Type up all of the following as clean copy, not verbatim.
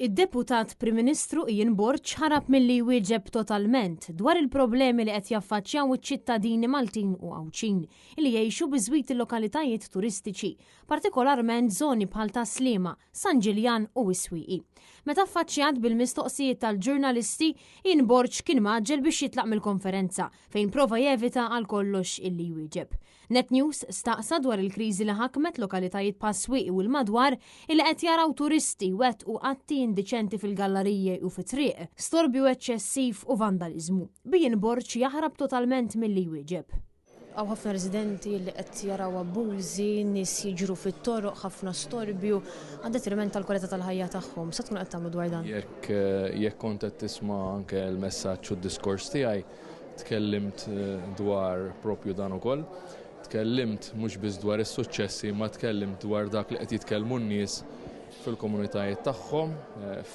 Id-Deputat Prim Ministru Ian Borg ħarab milli jwieġeb totalment dwar il-problemi li qed jaffaċċjaw iċ-ċittadini Maltin u Għawdxin li jgħixu biżwit il-lokalitajiet turistiċi, partikolarment żoni bħal Tas-Sliema, San Ġiljan u s-Swieqi. Meta affaċċjat bil-mistoqsijiet tal-ġurnalisti, Ian Borg kien mgħaġġel biex jitlaq mill-konferenza fejn prova jevita għal kollox illi jwieġeb. Net News staqsa dwar il-kriżi li ħakmet lokalitajiet bħas-Swieqi u l-madwar illi qed jaraw turisti jwettqu atti indiċenti fil-gallariji u fit-triq, storbju eċċessiv u vandaliżmu. B'Ian Borg jaħrab totalment milli jwieġeb. Hawn ħafna residenti li qed jaraw abbużi, nies jiġru fit-toroq, ħafna storbju, għad-detriment tal-kwalità tal-ħajja tagħhom. X'se tkunu qed tagħmlu dwar dan? Jekk jekk kont qed tisma' anke l-messaġġ u d-diskors tiegħi, Tkellimt dwar propju dan ukoll. Tkellimt mhux biss dwar is-suċċessi imma tkellimt dwar dak li qed jitkellmu n-nies fil-komunitajiet tagħhom,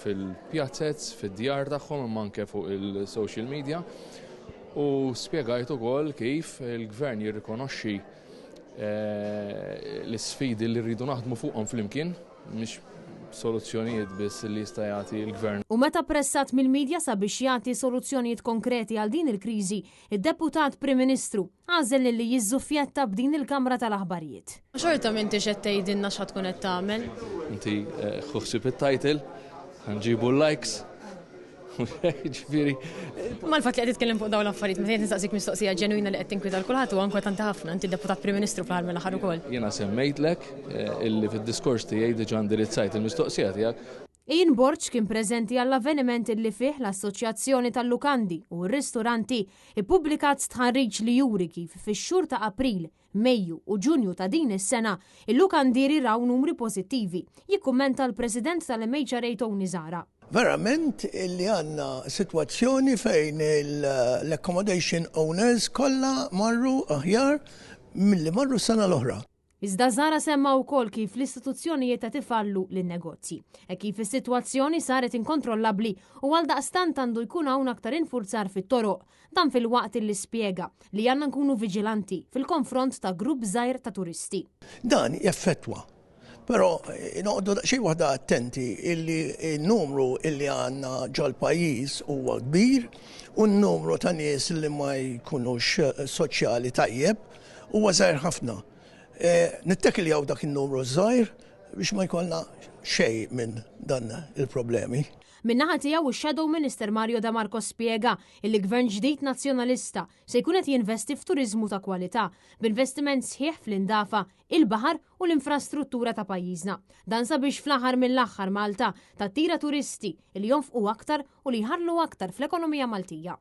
fil-pjazez, fid-djar tagħhom imma anke fuq il-social media. U spjegajt ukoll kif il-Gvern jirrikonoxxi l-isfidi li rridu naħdmu fuqhom flimkien, mhix soluzzjonijiet biss li jista' jagħti l-Gvern. U meta pressat mill-midja sabiex jagħti soluzzjonijiet konkreti għal din il-kriżi, id-Deputat Prim Ministru għażel li jiżżuffjetta b'din il-kamra tal-aħbarijiet. Xorta m'intix qed tgħidilna x'ħa tkun qed tagħmel. Inti ħu ħsieb it-title, ħa nġibu l-likes. Ġifieri. Mal-fatt li qed titkellem fuq dawn l-affarijiet, meta jien nistaqsik mistoqsija ġenwina li qed tinkwita l kulħadd huwa inkwetanti ħafna, inti deputat Prim Ministru fl-aħħar mill-aħħar ukoll. Jiena semmejtlek eh, illi fid-diskors tiegħi diġà indirizzajt il-mistoqsija tiegħek. Ian Borg kien preżenti għall-avveniment illi fih l-Assoċjazzjoni tal-Lukandi u r-Ristoranti ippubblikat stħarriġ li juri kif fix-xhur ta' April Mejju u Ġunju ta' din is-sena, il-lukandieri raw numri pożittivi, jikkummenta l-President tal-MHRA Tony Zahra. Verament illi għandna sitwazzjoni fejn l-accommodation owners kollha marru aħjar milli marru s-sena l-oħra. Iżda Zahra semma wkoll kif l-istituzzjonijiet qed ifallu lin-negozji, hekk kif is-sitwazzjoni saret inkontrollabbli u għaldaqstant għandu jkun hawn aktar infurzar fit-toroq. Dan filwaqt illi spjega li għandna nkunu viġilanti fil-konfront ta' grupp żgħir ta' turisti. Dan jeffettwa. Però noqogħdu daqsxejn waħda attenti illi n-numru illi għandna ġol-pajjiż huwa kbir u n-numru ta' nies li ma jkunux soċjali tajjeb huwa żgħir ħafna. Nittekiljaw dak in-numru żgħir biex ma jkollna xejn minn dan il-problemi. Min-naħa tiegħu x-Shadow Minister Mario de Marco spjega illi Gvern ġdid Nazzjonalista se jkun qed jinvesti f'turiżmu ta' kwalità, b'investiment sħiħ fl-indafa, il-baħar u l-infrastruttura ta' pajjiżna. Dan sabiex fl-aħħar mill-aħħar Malta tattira turisti li jonfqu aktar u li jħallu aktar fl-ekonomija Maltija.